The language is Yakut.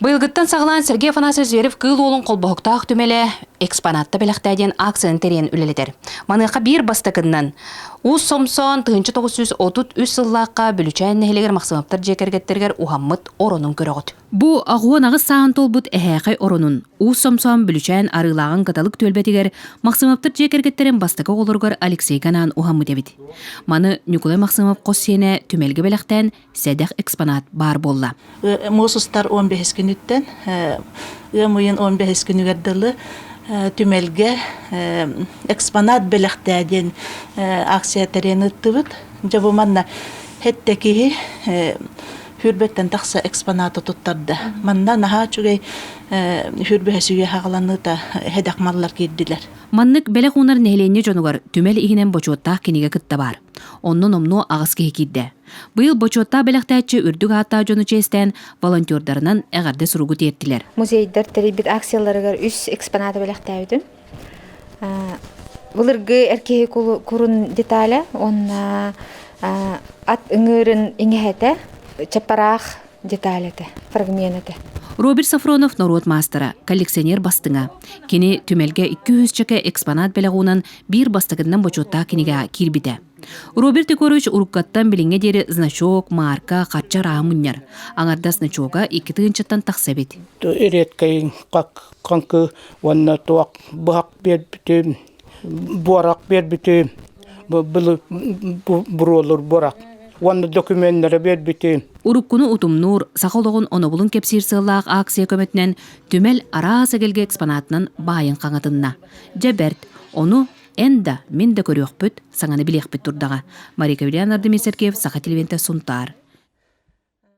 Быйылгыттан саҕалаан Сергей Афанасьевич Зверев-Кыыл Уолун холбоһуктаах түмэлэ экспонатта бэлэхтээ диэн акцияны тэрийэн үлэлэтэр. Маныаха биир бастакыннан Уус Сомсоон 1933 сыллаахха Бүлүчээн нэһилиэгэр Махсымаптар дьиэ кэргэттэригэр уһаммыт оронун көрөҕүт. Бу 88 сааһын туолбут эһээхэй оронун Уус Сомсоон Бүлүчээн Арыылааҕын Кыталык түөлбэтигэр Махсымаптар дьиэ кэргэттэрин бастакы оҕолоругар Алексейга анаан уһаммыт эбит. Маны Ньукулай Махсымов хос сиэнэ түмэлгэ бэлэхтээн сэдэх экспонат баар буолла. Муус устар 15 күнүттэн ыам ыйын 15 күнүгэр дылы түмэлгэ экспонат бэлэхтээ диэн акция тэрийэн ыыттыбыт. Дьэ бу манна хэттэ киһи хүрбэттэн тахса экспонаты туттарда. Манна наһаа үчүгэй хүрбэһэ сүүйэ хаҕаланыыта хэдэх маллар киирдилэр. Маннык бэлэх уунар нэһилиэнньэ дьонугар түмэл иһинэн бочуоттаах кинигэ кытта баар. Онно номнуо аҕыс киһи киирдэ. Быйыл бочуоттаах бэлэхтээччи үрдүк ааттаах дьону чиэстээн волонтердарынан эҕэрдэ суругу тиэртилэр. Музейдар тэрийбит акцияларыгар үс экспонаты бэлэхтээбитим. Былыргы эр киһи курун деталя уонна ат ыҥыырын иҥэһэтэ, чаппараах деталь этэ, фрагмент этэ. Роберт Сафронов норуот маастара, коллекционер бастыҥа. Кини түмэлгэ 200 чэкэ экспонат бэлэх уунан биир бастакыннан бочуоттаах кинигэҕэ киирбитэ. Роберт Егорович уруккаттан билиҥҥэ диэри значок, маарка, харчы арааһы мунньар. Аҥардас значога 2 тыһыынчаттан тахса эбит. Редкэй хаҥкы уонна туох быһах биэрбитим, буорах биэрбитим, буруолур буорах уонна докуменнары биэрбитим. Уруккуну утумнуур, саха олоҕун онобулун кэпсиир сыаллаах акция көмөтүнэн түмэл араас эгэлгэ экспонатынан баайын хаҥатынна. Дьэ бэрт, ону Эн да, мин да көрүөхпүт, саҥаны билиэхпит турдаҕа. Марика Юлиан Ардемир Сергеев, Саха телевидениетэ Сунтаар.